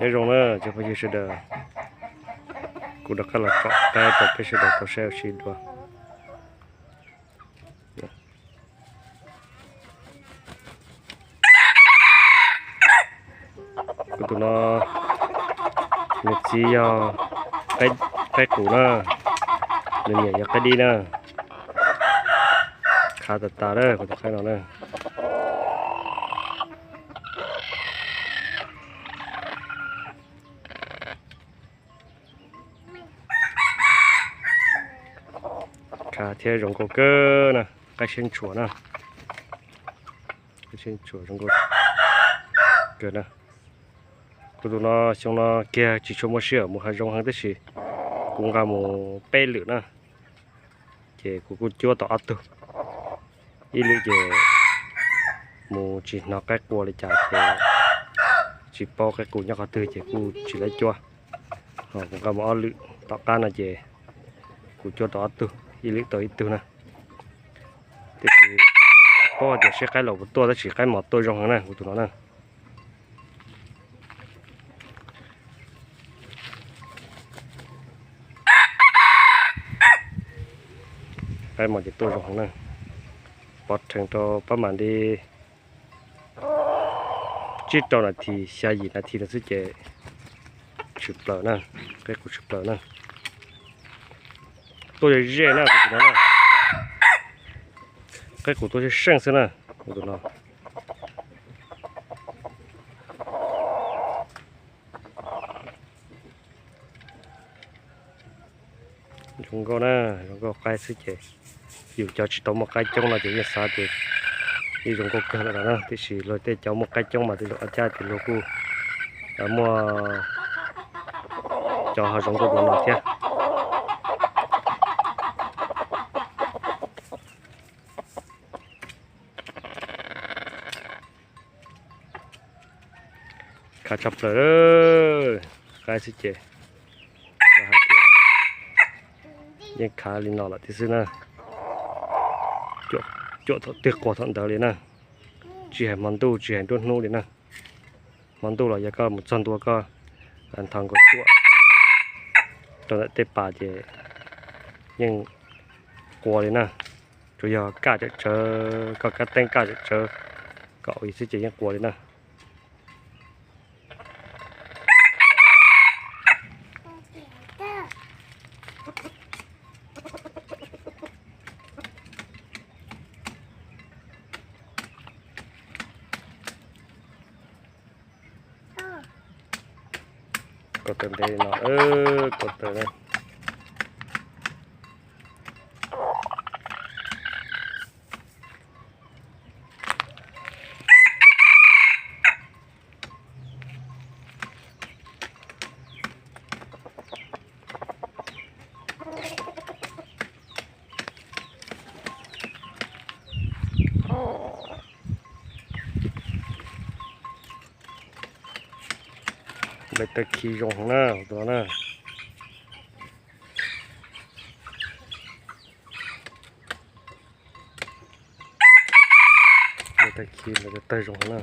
Nyob zoo na cov phooj ywg sawv daws, kuv rov qab los tsom qaib rau peb sawv daws tau saib ua si dua. Kuv tus no, nws txiv yog qaib qus na, nws niam yog qaib dib na. Khav tas tas na kuv tus qaib no na. Khav thiab zoo nkauj kawg na, qaib siab ntshua na. Qaib siab ntshua zoo nkauj kawg na. Kuv tus no xyoo no kiag tsis tshua muaj sij hawm mus hav zoov heev tab sis kuv nqa mus peb lwm na, ces kuv kuj cuab tau ob tug. Ib lwm ces mus tsis hnov qaib qua li cas ces tsis paub qaib qus nyob qhov twg ces kuj tsis lawv cuab. Ho kuv nqa mus ob lwm tom qab no ces kuv cuab tau ob tug, ib lwm tau ib tug na. Tiam sis tsis paub hais tias seb qaib laus puas tuaj tab sis qaib mos tuaj zoo heev na kuv tus no na. Qaib mos ces tuaj zoo heev na. Pov rhees rau pab mam li tsib rau nas this xya yim nas this no xwb ces tshwm plaws na, qaib qus tshwm plaws na. Tuaj ze ze na kuv tus no na. Qaib qus tuaj seej seej xwb na kuv tus no. Zoo nkauj na, zoo nkauj qaib xwb ces yus cov tsis tau muaj qaib coob no ces yeej xav tias yeej zoo nkauj kawg lawm no na, tiam sis luag tej cov muaj qaib coob mas tej zaum ua cas tias luag kuj muaj cov ho zoo nkauj dua no thiab. Khav tshaj plaws, qaib xwb ces hais tias yeej khav li no lawm thiab xwb na. Cuam thaum twg qua thaum ntawd li na, tsis hais hmo ntuj tsis hais nruab hnub li na. Hmo ntuj los yog koj mus txog ntua koj nthos nkaus cuam rau ntawm tej pas ces yeej qua li na. Tsuas yog kaj tsawm tsawv, koj kab teeb kaj tsawm tsawv kom ua ib xwb ces yeej qua li na. Ko taw ntev no, ko taw na. Npawg taw khi zoo heev na, tus no na. Npawg taw khi, npawg taw tawg zoo heev na.